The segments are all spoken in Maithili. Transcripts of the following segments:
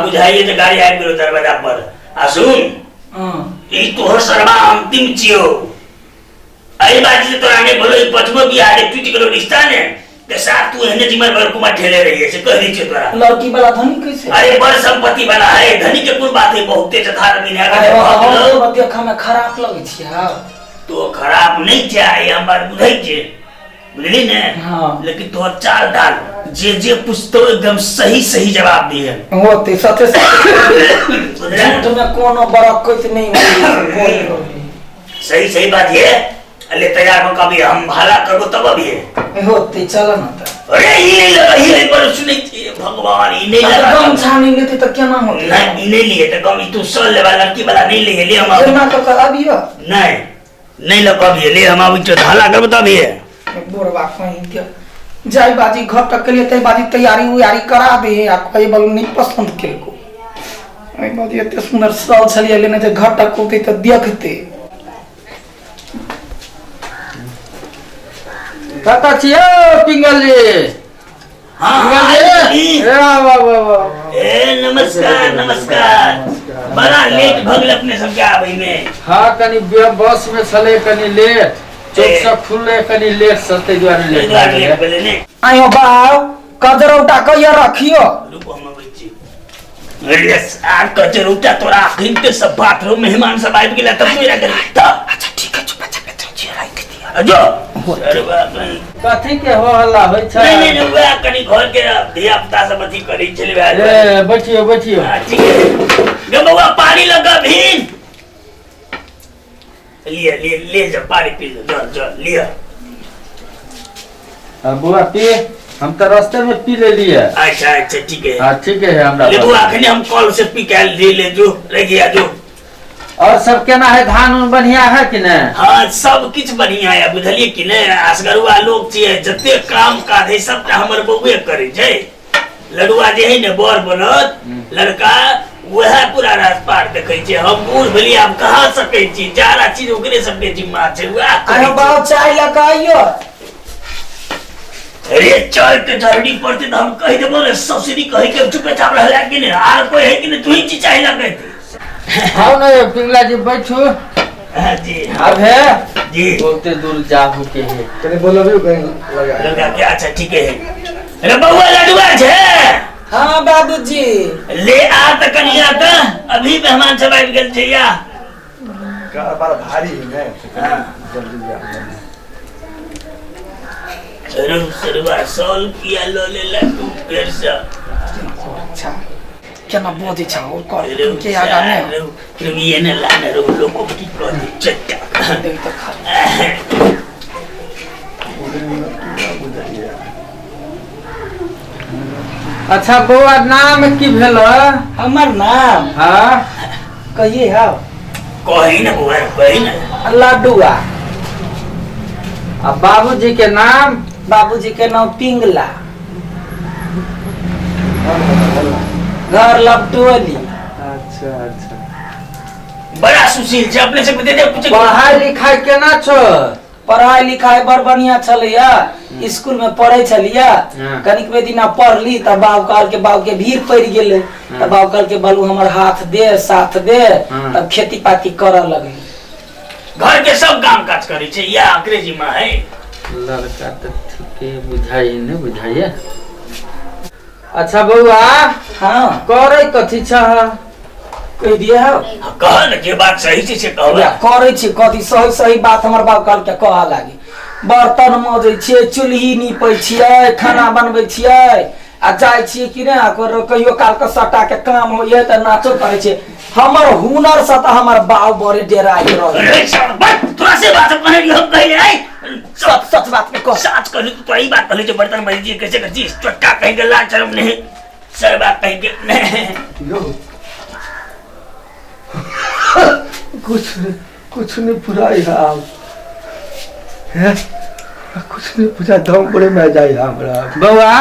बुझाइए जे गाड़ी आबि गेलो दरवाजा पर। आ सुन, ई तोहर सरबा अंतिम छियो। एहि बात से तोरा नहीं बोलो, ई पचमो बियाह रे टूटि गेलो रिश्ता ने ते साथ तू एहने जिम्मेदार बड़ कुमार ठेले रही है से कह दी छियो तोरा। लड़की वाला धनी कैसे? अरे बड़ संपत्ति वाला है, धनी के कुल बात है, बहुते जथा रबी ने अरे हम देखा में खराब लगे छिया। तो खराब नहीं छै, हम बात बुझै छियै, बुझली ने? हाँ। लेकिन तोहर चाल डाल जे जे पूछतो एकदम सही सही जवाब दिहे। होते सते सते, बुझले? झूठ में कोनो बरकत नहीं होई। सही सही बात ये अले तैयार हो कभी हम भाला करबो तब अभी है। होते चल ना त। अरे ई नहीं लगा, ई नहीं पर सुनै छी भगवान, ई नहीं अगर लगा। गमछा नहीं लेते तो केना होते? नहीं, ई नहीं लिए तो कम ई तू सल लेवा लड़की वाला नहीं लिए ले हम केना तो कर अबियो। नहीं नहीं लग अभी ले हम अभी तो हल्ला करबो तब ये। बोरबा कहीं के जाय बाजी घर तक के लिए तय बाजी तैयारी उयारी करा दे आ कही बल नहीं पसंद केलको। एहि बाजी एते सुंदर साल छलिए लेने जे घर तक होते तऽ देखते। कतऽ छियै पिंगल जी? हाँ, पिंगल जी, जी। ए वाह वाह वाह। ए नमस्कार नमस्कार, बड़ा लेट भऽ गेल अपने सबके आबै में। हाँ, कनी बस में छलै कनी लेट, चौक सब खुललै कनी लेट से, ताहि दुआरे ताहि लेट दुआरे भऽ लेट गेलै। भेलै ने। आयो बाउ कजरौटा कहिया रखियो? रुको हम अबै छी। अरे आ कजरौटा तोरा अखन के सब बाथरूम मेहमान सब आबि गेला तब तोरा के तऽ। अच्छा ठीक है, चुप चाप एतऽ राखि दिअ। जो अरे बाप रे। कथी के हो हल्ला होइ छै? नहीं नहीं नहीं, वएह कनी घर के धिया पुता सब अथी करै छलै वएह दुआरे। ए बैठियो बैठियो। हाँ, ठीक है। गे बौआ पानी लगा भीन लिए लिए ले जा पानी पी लो, जा जा लिया। हाँ, बौआ पी, हम तऽ रास्ते में पी लेलिए। अच्छा अच्छा ठीक है। हाँ ठीक है हमरा ले पास। बौआ अखने हम कल से पी के ले ले जो ले गया जो। और सब केना है, धान उन बढ़िया है कि नहीं? हाँ सब किछ बढ़िया है, बुझलिए कि नहीं? असगरुआ लोग छियै, जते काम काज है सबटा हमर बौए करै छै। लडुआ जे है ने बर बनत लड़का, वएह पूरा राजपाट देखै छै। हम बूढ़ भेलियै, आब कहाँ सकै छी, जारा चीज ओकरे सबके जिम्मा छै, वएह करै आयो छै। बाउ चाय लऽ कऽ आइयो। अरे चाय के जरूरी पड़ते तो हम कहि देबो ने, ससुरी कहि के चुपे चाप रहला कि नहीं, आर कोई है कि नहीं, तू ही चीज चाहे लगे। आओ ने पिंगला जी बैठू। हाँ जी। अब है जी। बहुते दूर जाहू के है। कनी बोलबियो कहीं लगा। लगा के अच्छा ठीक है। अरे बउआ लडुआ छे? हाँ बाबूजी। ले आ त कनिया त अभी मेहमान सब आबि गेल छै या। बड़ा भारी है ने, जल्दी जा। सरू सरुआ 100 रुपया ल लेला तू फेर से। अच्छा केना बजै छ और कर के आगा ने ये ने लाने रो लोको की कहती चट्टा। देख त खा। अच्छा बौआ नाम की भेल? हमर नाम? हाँ कहिए हाँ। कही ना बौआ कही ना। लड्डुआ। आ बाबूजी के नाम? बाबूजी के नाम पिंगला, घर लपटोली। अच्छा अच्छा। बड़ा सुशील छै, अपने से दे दे पूछे। पढ़ाई लिखाई केना छौ? पढ़ाई लिखाई बड़ बढ़िया छलैया, स्कूल में पढ़े छलिया। कनिक बेर दिना पढ़ली तऽ बाबू कहल के बाबू के भीड़ पड़ि गेलै, तऽ बाबू कहल के बालू हमर हाथ दे साथ दे, तब खेती पाती करऽ लगली। घर के सब काम काज करै छै, या अंग्रेजी जिम्मा है। लड़का तऽ ठीके बुझाइए ने बुझाइए। अच्छा बौआ। हाँ। करै कथी छह? कहि दिए हौ। कह न जे बात सही छै से कहबै। या करै छी कथी सही सही बात हमर बाप कहल के कहऽ लागी। बर्तन मजै छियै, चूल्ही नीपै छियै, खाना बनबै छियै, आ जाइ छियै कि नहि, आ कहियो काल के सट्टा के काम होइए तऽ नाचो करै छियै। हमर हुनर से तऽ हमर बाप बड़े डेराइत रहै। अरे साला, बस, तोरा से बात हम कहने रहियै, हम कहि आइ। सच सच बात के कह। सच कहली तू, तोरा ई बात कहली जे बर्तन मजै छियै, कैसे करै छियै, चट्टा कहि के लाज शरम नहीं, सर बात कहि के नहीं। यो। कुछ नहीं, कुछ नहीं पुराई है आप। हैं? कुछ नहीं पूछा, दम पड़े मैं जाई हमरा। बौआ,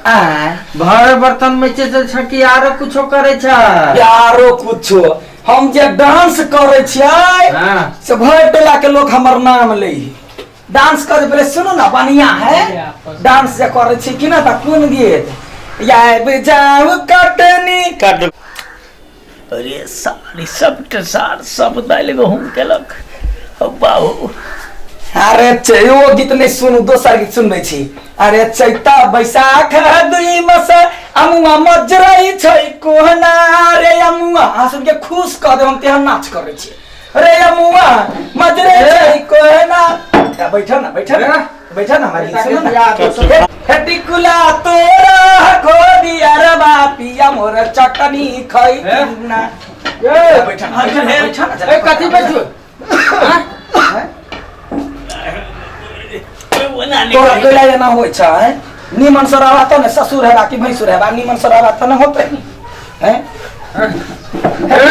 आय। भर बर्तन में छै कि आरो कुछो करै छै? आरो कुछो, हम जे डांस करै छियै हाँ। से भरि टोला के लोग हमर नाम लै। डांस करे पहले सुनो ना, बढ़िया है डांस जे करे छी कि ना, त कोन गीत याब जाऊ कटनी काट। अरे सारी सबटे सार सब दालि गहूम केलक बाबू। अरे ओ गीत नहीं सुनू, दोसर गीत सुनबै छी। अरे चैता बैसाख दुई मस अमुआ मजरै छै कोहना रे अमुआ, अहाँ सुन के खुश कऽ देब, हम तेहन नाच करै छी रे अमुआ मजरै छै कोहना। बैठ ना, बैठ ना, बैठ ना, हमारे गीत सुनो ना। हे टिकुला तोरा खोदिया रे बापिया मोर चटनी खै ना। बैठ ना, बैठ ना, बैठ ना। ए कथी बैठू? तोरा गैला एना होइ छै, निमन से रहबा त ने ससुर हेबा कि भैंसुर हेबा, निमन से रहबा त ने होतै हैं।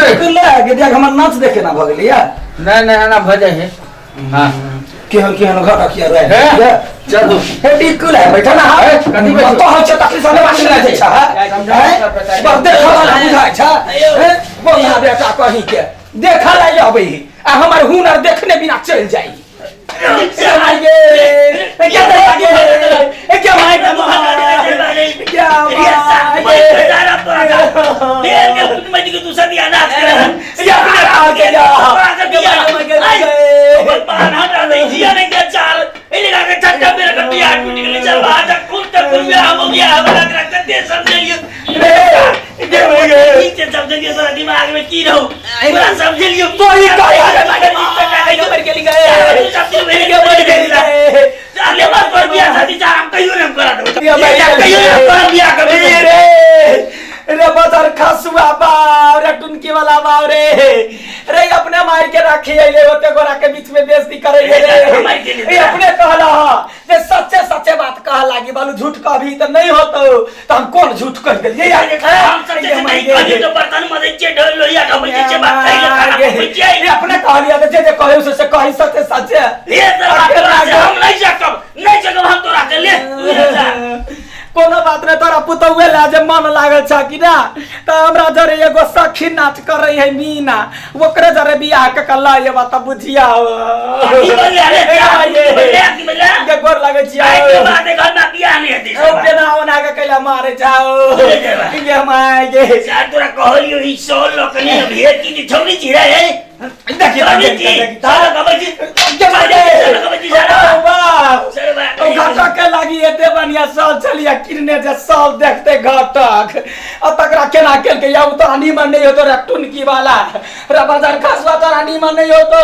टिकुला के देख हमर नाच देखे ना भऽ गेलै। नहीं नहीं एना भऽ जाइ है। हां केहन केहन घर रखिया रहे। चलू हे टिकुला बैठा ना। हां कथी बैठू? तो होइ छै तकली सने बात नहि छै। हां बस देखा वाला बुझाइ छै। हैं बढ़िया बेटा कहीं के देखा ला अबै आ हमर हुनर देखने बिना चलि जाइ। दिमाग में की रहू पूरा समझलियो। रे बजर खसुआ बाप रे टुनकी वाला बाप रे रे अपने मार के रखी अइले ओते गोरा के बीच में बेइज्जती करे रे। ए अपने कहला हा जे सच्चे सच्चे बात कह लागी बालू झूठ कहबी त नहीं होतो, त हम कोन झूठ कह देलियै यार? हम सच्चे से नहीं कहलियै तो बर्तन मजै छियै, ढोल लोहिया ढोबै छियै, बात कहियै, खाना पकबै छियै। ए अपने कहलियै त जे जे कहै से से कही सच्चे सच्चे। ले हम नहीं सकब, नहीं सकब हम तोरा के ले तू जा। कोनो बात नहीं, तोरा पुतौहे ला जे मन लागल छ कि ना त हमरा जरे एगो सखी नाच करे है मीना, ओकरे जरे बियाह के कल्ला एबा त बुझिया। की बोलले रे? की बोलले? के गोर लागै छियै। आइ के बाद घर में बियाह नहीं हेतै। ओ केना ओना के कैला मारे जाओ ये my गे। यार तोरा कहलियो ई सोल लोकनी भेट की छौरी छी रे। देखी देखी सारा कबै छी के मार गे। कबै छी सारा। बाप सारा। ओ घटक के लागी एते बढ़िया साल चलिया किरने जे साल देखते घटक आ तकरा केना केलकै या उ तोरा नीमन नहीं होतो रे टुनकी वाला रे बाजार खसवा तोरा नीमन नहीं होतो।